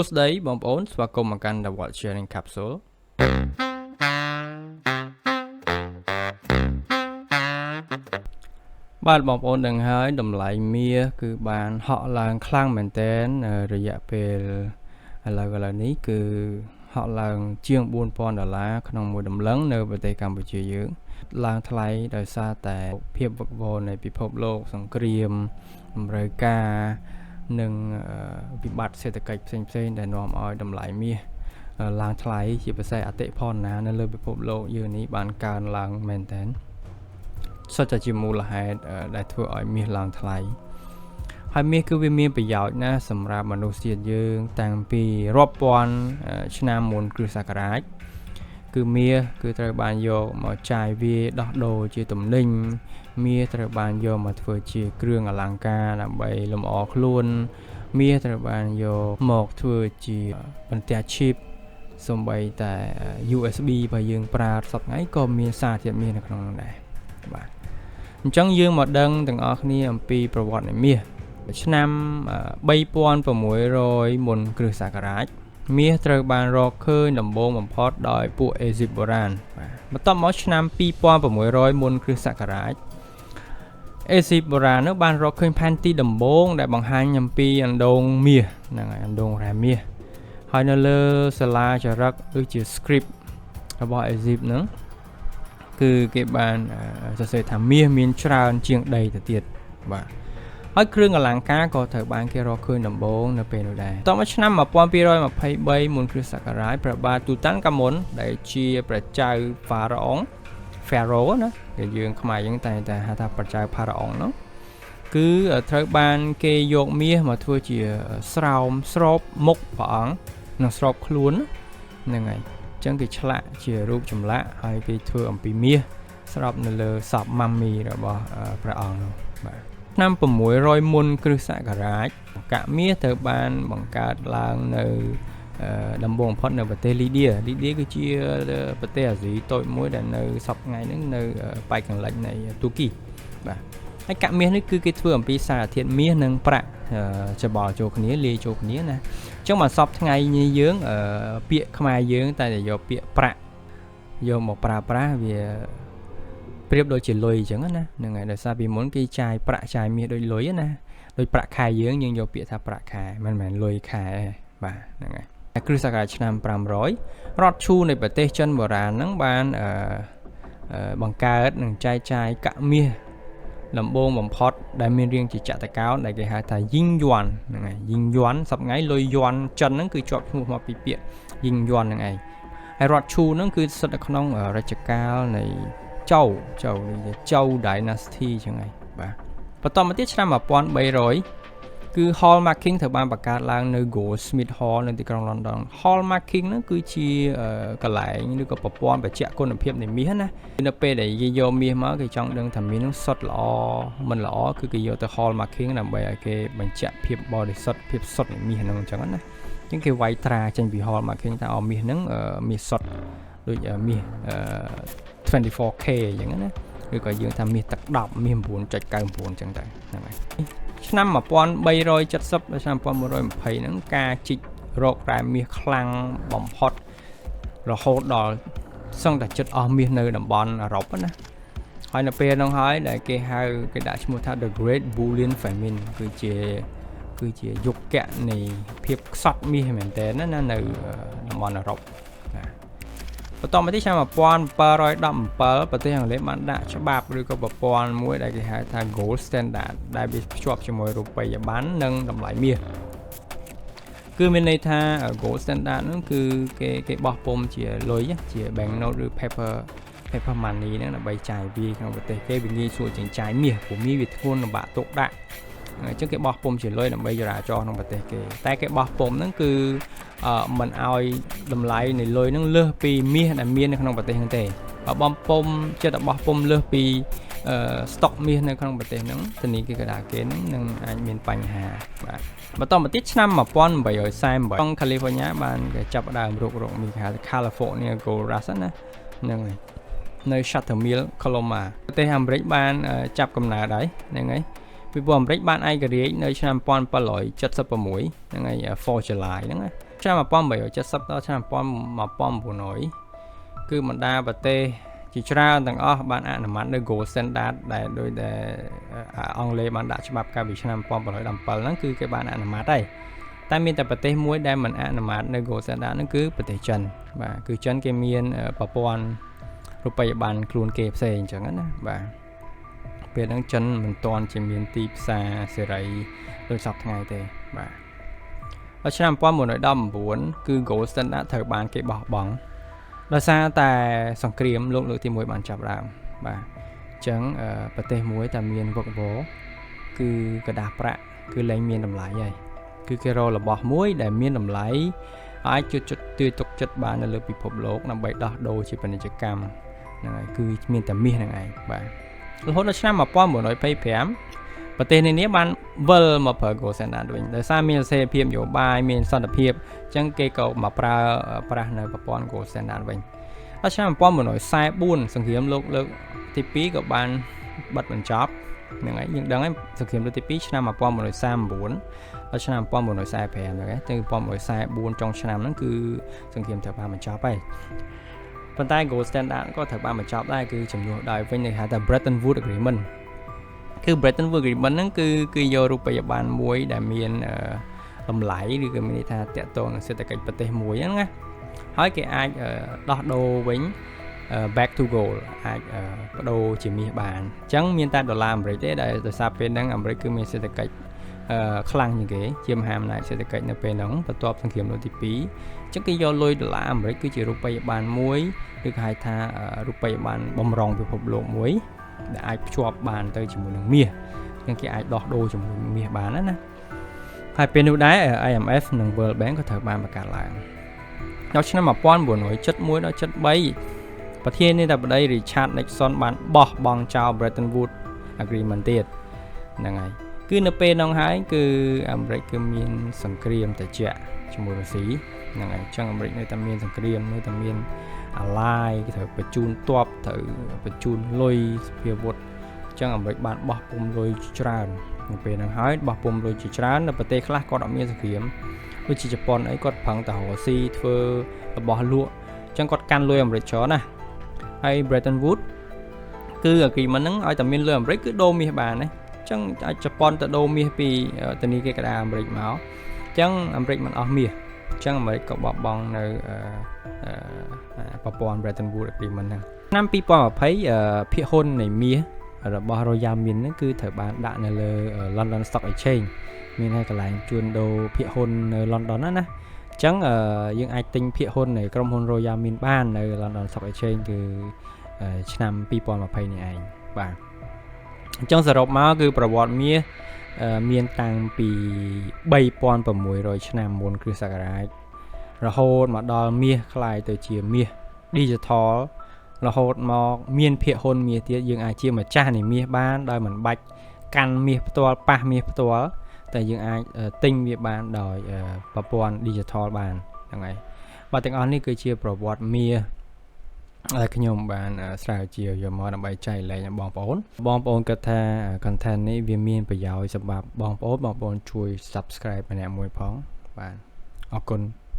សួស្តីបងប្អូនស្វាគមន៍មកកាន់ The Watch Sharing Capsule។ បាទបងប្អូនដឹងហើយតម្លៃមាសគឺបានហក់ឡើងខ្លាំងមែនទែនរយៈពេលឥឡូវនេះគឺហក់ឡើងជាង4000ដុល្លារក្នុងមួយតម្លឹងនៅប្រទេសកម្ពុជាយើងឡើងថ្លៃដោយសារតែភាពវឹកវរនៃពិភពលោកសង្គ្រាមតម្រូវការនិងវិបត្តិសេដ្ឋកិច្ចផ្សេងៗដែលនាំឲ្យតម្លៃមាសឡើងថ្លៃជាពិសេសអតិផរណានៅលើពិភពលោកយើងនេះបានកើនឡើងមែនទែនសុទ្ធតែជាមូលហេតុដែលធ្វើឲ្យមាសឡើងថ្លៃហើយមាសគឺវាមានប្រយោជន៍ណាស់សម្រាប់មនុស្សជាតិយើងតាំងពីរាប់ពាន់ឆ្នាំមុនគ្រិស្តសករាជគឺមាសគឺត្រូវបានយកមកចាយវាដោះដូរជាទំនិញមាសត្រូវបានយកមកធ្វើជាគ្រឿងអលង្ការដើម្បីលម្អខ្លួនមាសត្រូវបានយកមកធ្វើជាបន្ទះឈីបសំបីតែ USB បើយើងប្រើសប្តាហ៍ថ្ងៃក៏មានសារធាតុមាសនៅក្នុងនោះដែរបាទអញ្ចឹងយើងមកដឹងទាំងអស់គ្នាអំពីប្រវត្តិនៃមាសឆ្នាំ3600មុនគ្រិស្តសករាជមាសត្រូវបានរកឃើញដំបូងបំផុតដោយពួកអេស៊ីបបុរាណបាទបន្ទាប់មកឆ្នាំ2600មុនគ្រិស្តសករាជអេស៊ីបបុរាណនោះបានរកឃើញផែនទីដំបូងដែលបង្ហាញអំពីអណ្ដូងមាសហ្នឹងហើយអណ្ដូងរ៉ែមាសហើយនៅលើសាលាចារឹកឬជា script របស់អេស៊ីបហ្នឹងគឺគេបានសរសេរថាមាសមានច្រើនជាងដីទៅទៀតបាទហើយគ្រឿងអលង្ការក៏ត្រូវបានគេរកឃើញដំបូងនៅពេលនោះដែរតមកឆ្នាំ1223មុនគ្រិស្តសករាជព្រះបាទទូតាន់កាមុនដែលជាព្រះចៅហ្វារ៉ាអុង Pharaoh ណាដែលយើងខ្មែរយើងតែតែហៅថាព្រះចៅផារ៉ាអុងនោះគឺត្រូវបានគេយកមាសមកធ្វើជាស្រោមស្របមុខព្រះអង្គនិងស្របខ្លួនហ្នឹងហើយអញ្ចឹងគេឆ្លាក់ជារូបចម្លាក់ហើយគេធ្វើអំពីមាសស្របនៅលើសពម៉ាំមីរបស់ព្រះអង្គនោះបាទឆ្នាំ600មុនគ្រិស្តសករាជកាក់មាសត្រូវបានបង្កើតឡើងនៅដំបូងបំផុតនៅប្រទេសលីឌៀលីឌៀគឺជាប្រទេសអាស៊ីតូចមួយដែលនៅសប្តាហ៍ថ្ងៃហ្នឹងនៅប៉ែកខាងលិចនៃទូគីបាទហើយកាក់មាសនេះគឺគេធ្វើអំពីសារធាតុមាសនិងប្រាក់ច្របល់ចូលគ្នាលាយចូលគ្នាណាអញ្ចឹងមកសប្តាហ៍ថ្ងៃនេះយើងពាក្យខ្មែរយើងតែតែយកពាក្យប្រាក់យកមកប្រើប្រាស់វាប្រៀបដូចជាលុយអញ្ចឹងណាហ្នឹងហើយដោយសារពីមុនគេចាយប្រាក់ចាយមាសដូចលុយណាដូចប្រាក់ខែយើងយើងយកពាក្យថាប្រាក់ខែមិនមែនលុយខែទេបាទហ្នឹងហើយគ្រិស្តសករាជឆ្នាំ500រដ្ឋឈូនៃប្រទេសចិនបុរាណហ្នឹងបានអឺបង្កើតនិងចែកចាយកាក់មាសដំបូងបំផុតដែលមានរាងជាចតុកោណដែលគេហៅថាយីងយ័នហ្នឹងហើយយីងយ័នសប្ងៃលុយយ័នចិនហ្នឹងគឺជាប់ឈ្មោះមកពីពាក្យយីងយ័នហ្នឹងឯងហើយរដ្ឋឈូហ្នឹងគឺស្ថិតនៅក្នុងរជ្ជកាលនៃចៅចៅនេះចៅ Dynasty ចឹងឯងបាទបន្តមកទៀតឆ្នាំ1300គឺ hallmarking ត្រូវបានបង្កើតឡើងនៅ Goldsmith Hall នៅទីក្រុង London។ Hallmarking ហ្នឹងគឺជាកន្លែងឬក៏ប្រព័ន្ធបញ្ជាក់គុណភាពនៃមាសណានៅពេលដែលគេយកមាសមកគេចង់ដឹងថាមាសហ្នឹងសុទ្ធល្អមិនល្អគឺគេយកទៅ hallmarking ដើម្បីឲ្យគេបញ្ជាក់ភាពបរិសុទ្ធភាពសុទ្ធនៃមាសហ្នឹងអញ្ចឹងណាអញ្ចឹងគេវាយត្រាចេញពី hallmarking ថាអូមាសហ្នឹងមាសសុទ្ធដូចមាស 24K អញ្ចឹងណាឬក៏យើងថាមាសទឹក10មាស9.99អញ្ចឹងទៅហ្នឹងហើយឆ្នាំ1370ដល់ឆ្នាំ1120ហ្នឹងការជីករករ៉ែមាសខ្លាំងបំផុតរហូតដល់សឹងតែចិត្តអស់មាសនៅតំបន់អឺរ៉ុបណាហើយនៅពេលហ្នឹងហើយដែលគេហៅគេដាក់ឈ្មោះថា The Great Bullion Famine គឺជាយុគៈនៃភាពខ្សត់មាសមែនតើណានៅតំបន់អឺរ៉ុបណាបន្តមកទីឆ្នាំ1717ប្រទេសអង់គ្លេសបានដាក់ច្បាប់ឬក៏ប្រព័ន្ធមួយដែលគេហៅថា Gold Standard ដែលវាភ្ជាប់ជាមួយរូបិយប័ណ្ណនិងតម្លៃមាសគឺមានន័យថា Gold Standard ហ្នឹងគឺគេគេបោះពុម្ពជាលុយជា bank note ឬ paper money ហ្នឹងដើម្បីចាយវាយក្នុងប្រទេសគេវាងាយស្រួលជាងចាយមាសព្រោះមាសវាធ្ងន់លំបាកទុកដាក់អញ្ចឹងគេបោះពុម្ពជាលុយដើម្បីចរាចរណ៍ក្នុងប្រទេសគេតែគេបោះពុម្ពហ្នឹងគឺមិនឲ្យតម្លៃនៃលុយហ្នឹងលើសពីមាសដែលមាននៅក្នុងប្រទេសហ្នឹងទេបើបំពុំចិត្តបោះពុម្ពលើសពីស្តុកមាសនៅក្នុងប្រទេសហ្នឹងធនាគារកណ្ដាលគេហ្នឹងនឹងអាចមានបញ្ហាបាទបន្តមកទៀតឆ្នាំ1848ក្នុង California បានគេចាប់ផ្ដើមរករកមាសគេហៅថា California Gold Rush ណាហ្នឹងហើយនៅ Shuttermill Coloma ប្រទេសអាមេរិកបានចាប់កំណើតហើយហ្នឹងហើយពីព្រោះអាមេរិកបានឯករាជ្យនៅឆ្នាំ1776ហ្នឹងហើយ4 July ហ្នឹងណា។ ឆ្នាំ1870ដល់ឆ្នាំ1900គឺបណ្ដាប្រទេសជាច្រើនទាំងអស់បានអនុម័តនៅ Gold Standard ដែលដោយដែលអង់គ្លេសបានដាក់ច្បាប់កាលពីឆ្នាំ1917ហ្នឹងគឺគេបានអនុម័តហើយតែមានតែប្រទេសមួយដែលមិនអនុម័តនៅ Gold Standard ហ្នឹងគឺប្រទេសចិនបាទគឺចិនគេមានប្រព័ន្ធរូបិយប័ណ្ណខ្លួនគេផ្សេងអញ្ចឹងណាបាទពេលហ្នឹងចិនមិនទាន់ជាមានទីផ្សារសេរីដូចសព្វថ្ងៃទេបាទដល់ឆ្នាំ1919គឺ Gold Standard ត្រូវបានគេបោះបង់ដោយសារតែសង្គ្រាមលោកលើកទី1បានចាប់ដើមបាទអញ្ចឹងប្រទេសមួយតែមានវឹកវរគឺក្រដាសប្រាក់គឺលែងមានតម្លៃហើយគឺគេរករបស់មួយដែលមានតម្លៃអាចជឿជឿទុកចិត្តបាននៅលើពិភពលោកដើម្បីដោះដូរជាពាណិជ្ជកម្មហ្នឹងហើយគឺមានតែមាសហ្នឹងឯងបាទរហូតដល់ឆ្នាំ1925ប្រទេសនានាបានវិលមកប្រើ Gold Standard វិញដោយសារមានសេរីភាពនយោបាយមានសន្តិភាពអញ្ចឹងគេក៏មកប្រើប្រាស់នៅប្រព័ន្ធ Gold Standard វិញដល់ឆ្នាំ1944សង្គ្រាមលោកលើកទី2ក៏បានបិទបញ្ចប់ហ្នឹងហើយយើងដឹងហើយសង្គ្រាមលើកទី2ឆ្នាំ1939ដល់ឆ្នាំ1945ហ្នឹងហើយទៅ1944ចុងឆ្នាំហ្នឹងគឺសង្គ្រាមត្រូវបានបញ្ចប់ហើយប៉ុន្តែ Gold Standard ក៏ត្រូវបានបញ្ចប់ដែរគឺជំនួសដោយវិញគេហៅថា Bretton Woods Agreement គឺ Bretton Woods Agreement ហ្នឹងគឺគឺយករូបិយប័ណ្ណមួយដែលមានតម្លៃឬក៏មានន័យថាតាក់ទងនឹងសេដ្ឋកិច្ចប្រទេសមួយហ្នឹងណាហើយគេអាចដោះដូរវិញ back to gold អាចបដូរជាមាសបានអញ្ចឹងមានតែដុល្លារអាមេរិកទេដែលដោយសារពេលហ្នឹងអាមេរិកគឺមានសេដ្ឋកិច្ចខ្លាំងជាងគេជាមហាអំណាចសេដ្ឋកិច្ចនៅពេលហ្នឹងបន្ទាប់សង្គ្រាមលោកទី2អញ្ចឹងគេយកលុយដុល្លារអាមេរិកគឺជារូបិយប័ណ្ណមួយឬក៏ហៅថារូបិយប័ណ្ណបំរុងពិភពលោកមួយដែលអាចភ្ជាប់បានទៅជាមួយនឹងមាសអញ្ចឹងគេអាចដោះដូរជាមួយមាសបានណាហើយពេលនោះដែរ IMF និង World Bank ក៏ត្រូវបានបង្កើតឡើងដល់ឆ្នាំ1971ដល់73ប្រធានាធិបតី Richard Nixon បានបោះបង់ចោល Bretton Woods Agreement ទៀតហ្នឹងហើយគឺនៅពេលនោះហើយគឺអាមេរិកគឺមានសង្គ្រាមត្រជាក់ជាមួយរុស្ស៊ីហ្នឹងហើយអញ្ចឹងអាមេរិកនៅតែមានសង្គ្រាមនៅតែមាន ally ត្រូវបញ្ជូនទ័ពត្រូវបញ្ជូនលុយសព្វាវុធអញ្ចឹងអាមេរិកបានបោះពុំលុយច្រើននៅពេលហ្នឹងហើយបោះពុំលុយជាច្រើននៅប្រទេសខ្លះគាត់អត់មានសង្គ្រាមដូចជាជប៉ុនអីគាត់ប្រឹងតែរកស៊ីធ្វើរបស់លក់អញ្ចឹងគាត់កាន់លុយអាមេរិកច្រើនណាហើយ Bretton Woods គឺ agreement ហ្នឹងឲ្យតែមានលុយអាមេរិកគឺដូរមាសបានណាអញ្ចឹងអាចជប៉ុនទៅដូរមាសពីធនាគារកណ្ដាលអាមេរិកមកអញ្ចឹងអាមេរិកមិនអស់មាសអញ្ចឹងអាមេរិកក៏បោះបង់នៅប្រព័ន្ធ Bretton Woods Agreement ហ្នឹងឆ្នាំ2020ភាគហ៊ុននៃមាសរបស់ Royal Mint ហ្នឹងគឺត្រូវបានដាក់នៅលើ London Stock Exchange មានហើយកន្លែងជួញដូរភាគហ៊ុននៅ London ណាណាអញ្ចឹងយើងអាចទិញភាគហ៊ុននៃក្រុមហ៊ុន Royal Mint បាននៅ London Stock Exchange គឺឆ្នាំ2020នេះឯងបាទអញ្ចឹងសរុបមកគឺប្រវត្តិមាសមានតាំងពី3600ឆ្នាំមុនគ្រិស្តសករាជរហូតមកដល់មាសក្លាយទៅជាមាស digital រហូតមកមានភាគហ៊ុនមាសទៀតយើងអាចជាម្ចាស់នៃមាសបានដោយមិនបាច់កាន់មាសផ្ទាល់ប៉ះមាសផ្ទាល់តែយើងអាចទិញវាបានដោយប្រព័ន្ធ digital បានហ្នឹងហើយបាទទាំងអស់នេះគឺជាប្រវត្តិមាសដែលខ្ញុំបានស្រាវជ្រាវយកមកដើម្បីចែករំលែកដល់បងប្អូនបងប្អូនគិតថា content នេះវាមានប្រយោជន៍សម្រាប់បងប្អូនបងប្អូនជួយ subscribe ម្នាក់មួយផងបាទអរគុណ។